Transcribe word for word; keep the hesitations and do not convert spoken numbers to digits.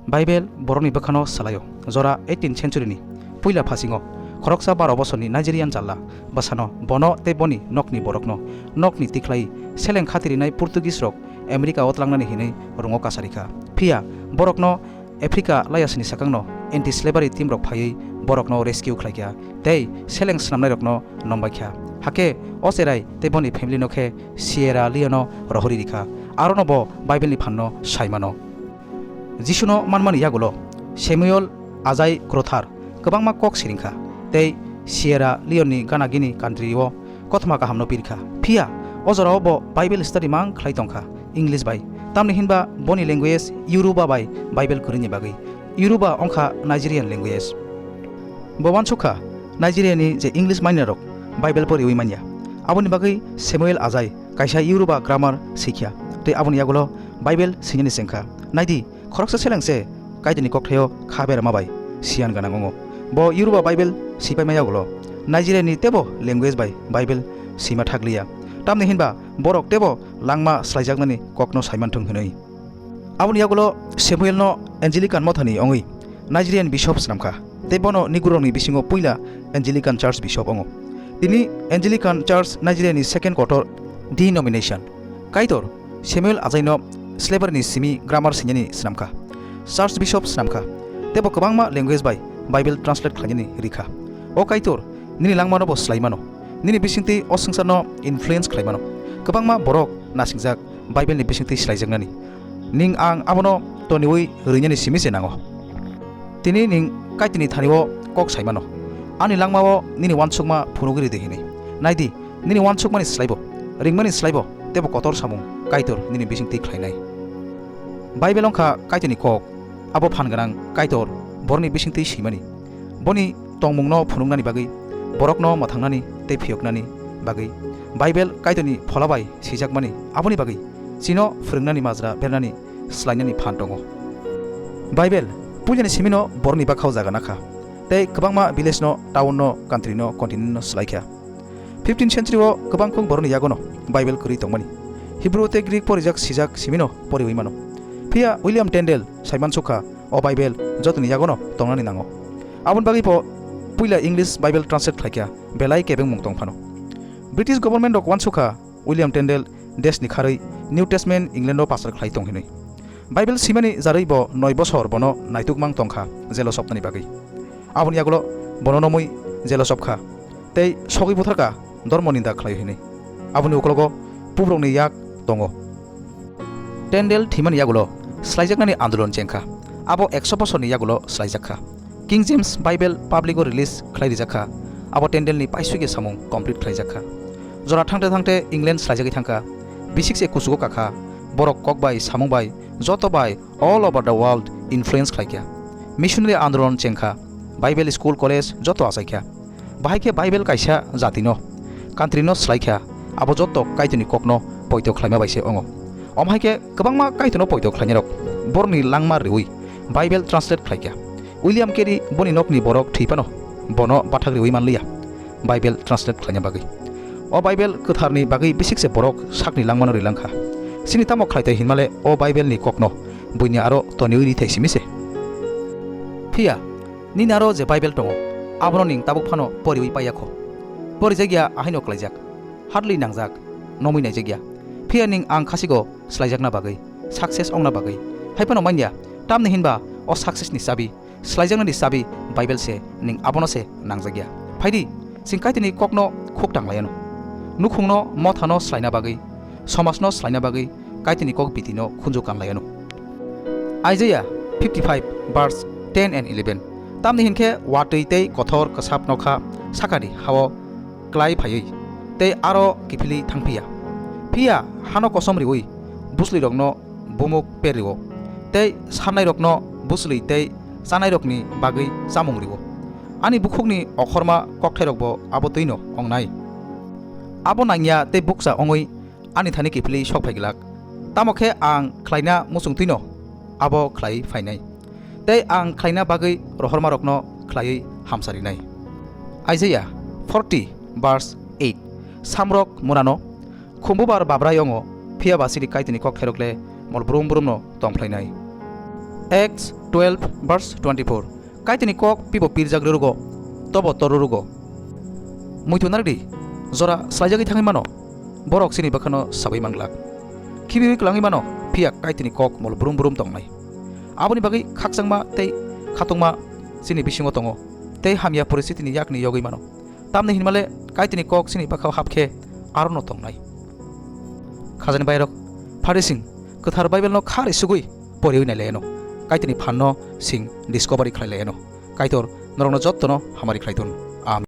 Bible borokni bwkhano salaio. Jora eighteen century ni puila phasingo khoroksa baro bosorni Nigerian challa bwsano bono tei boni nokni borokno nokni tikhlai seleng khatirinai Portuguese rok America o tlangnani hinwi rungo kasarikha. Phiya borokno Africa layasni sakangno anti-slavery team rok phaiwi borokno rescue khlaikha tei seleng swnamnairokno nombaikha. Hakhe o cherai tei boni family no khe Sierra Leone o rohorwi rikha. Arono bo Bible ni phanno saimano. Jisuno manmani yagulo Samuel Ajai Crothar kwbangma kok siringkha tei Sierra Leone ni Gana Gini country o kothoma kahamno pirkha. Phiya o jorao bo Bible study mang khlai tongkha English bai, tamni hinba boni language Yoruba bai Bible kwrwini bagwi. Yoruba wngkha Nigerian language. Bo uansukha Nigeria ni je English mainarok Bible poriwi manya. Aboni bagwi Samuel Ajai kaisa Yoruba grammar sikha tei aboni yagulo Bible sinani chengkha. Naidi, khoroksa seleng se Kaitorni kokthaio kha berama bai siyan gwnang wngo. Bo Yoruba Bible sipaima yagulo Nigeria ni tebo language bai Bible sima thakliya. Tamni hinba borok tebo langma slaijaknani kokno saimanthung hinwi. Aboni yagulo Samuel no Anglican mothani wngwi Nigerian bishop swnamkha, tei bono Negro rokni bisingo puila Anglican Church bishop wngo. Tini Anglican Church Nigeria ni second kotor denomination. Kaitor Samuel Ajai no slavery ni simi grammar sinani swnamkha, Church bishop swnamkha, tei bo kwbangma language bai Bible translate khlainani rikha. O Kaitor, nini langmano bo swlaimano, nini bisingtwi o swngcharno influence khlaimano. Kwbangma borok nasingjak Bible ni bisingtwi swlaijaknani. Ning ang abono toniwi rwinani simi se nango. Tini ning Kaitorni thani-o kok saimano. Ani langma-o nini uansukma phunugwi rwdi hinwi. Naidi, nini uansukmani slaibo, ringmani slaibo tebo kotor samung Kaitor nini bisingtwi khlainai. Bible wngkha Kaitorni kok, abo phan gwnang Kaitor borokni bisingtwi swimani. Boni tongmungno phunuknani bagwi, borokno mwthangnani tei phiyoknani bagwi Bible Kaitorni phola bai sijakmani, aboni bagwi chino phwrwngnani majra bernani swlainani phan tongo. Bible puilani simino borokni bakhao jaga nakha, tei kwbangma village-no, town-no, country-no, continent-no swlaikha. Fifteen century-o kwbangkuk borokni yagono Bible kwrwi tongmani. Hebrew tei Greek porijak sijak simino poriwi mano. Phiya William Tyndale saimansukha, o Bible jotoni yagono tongnani nango. Aboni bagwi bo puila English Bible translate khlaikha, belai kebengmung tong phano. British government rok uansukha, William Tyndale deshni kharwi New Testament England-o pasar khlai tong hinwi. Bible simani jarwi bo noi bosor bono naitukmang tongkha jelo sopnani bagwi. Aboni yagulo bono nomwi jelo sopkha tei sogwi butharkha dormo ninda khlai hinwi. Aboni ukologo pubrokni yak tongo. Tyndale thwimani yagulo swlaijaknani andolon chengkha. Abo ekso bosorni yagulo swlaijakha. King James Bible public-o release khlai rijakha. Abo Tyndale-ni paisukya samung complete khlaijakha. Jora thangte thangte England swlaijagwi thangkha. Bisik se kuchugo kakha. Borok kok bai, samung bai, joto bai all over the world influence khlaikha. Missionary andolon chengkha. Bible school, college joto achaikha. Bahai khe Bible kaisa jatino, country-no swlaikha, abo joto Kaitorni kokno poito khlaima bai se wngo. Omo hai khe kwbangma Kaitorno poito khlainairok borokni langma riwi Bible translate khlaikha. William Carey boni nokni borok thwi phano bono bathak riwi manliya Bible translate khlaina bagwi. O Bible kwtharni bagwi bisik se borok sakni langmano rilangkha. Chini tamo khlai tei hinmale o Bible-ni kokno buini aro toniwi rithai simi se. Phiya, nini aro je Bible tongo, abono ning tabuk phano poriwi paiya kho. Porijak ya, ahaino klaijak, hardly nangjak, nomwi naijak ya. Phiya ning ang khasigo swlaijakna bagwi, success ongna bagwi. Hai phano manya, tamni hinba o success ni chabi, swlaijaknani chabi Bible se, ning abono se nangjak ya. Phaidi, chwng Kaitorni kokno khuk tang laiano. Nukhungno, mothano swlaina bagwi, somajno swlaina bagwi, Kaitorni kok bitino khunju kan laiano. Isaiah fifty-five verse ten and eleven. Tamni hinkhe watwi tei kothor kwsap nokha sakani hao klai phaiwi tei aro kiphilwi thangphiya. Phiya hano kosom riwi bwswlwirokno bumuk per rio, tei sannairokno bwswlwi tei chanairokni bagwi chamung rio. Ani bukhukni okhorma kokthairokbo abo twino ongnai. Abo nangya tei bukcha ongwi ani thani kiphilwi sok phai glak. Tamo khe ang khlaina muchung twino abo khlai phainai, tei ang khlaina bagwi rohormarokno khlaiwi hamsarinai. Isaiah forty verse eight. Samrok munano khumbubar babrai ongo, phiya ba chini Kaitorni kokthairok le mol brum brumno tong phlainai. Acts twelve verse twenty-four. Kaitorni kok pibo pirjak rwrwgo, tobo tor rwrwgo. Muitu narwkdi, jora swlaijagwi thangwi mano, borok chini bwkhano saui manglak. Khibiui kwlangwi mano, phiya Kaitorni kok mol brum brum tongnai. Aboni bagwi khakchangma tei khatungma chini bisingo tongo, tei hamya poristitini yakni yogwi mano. Tamni hinmale Kaitorni kok chini bwkhao hap khe arono tongnai. Khajani bairok, phari sing kwthar Bible no khari sugui poriui nailaiano, Kaitorni phanno sing discovery khlailaino. Kaitor norokno jottono hamari khlai tun. Amen.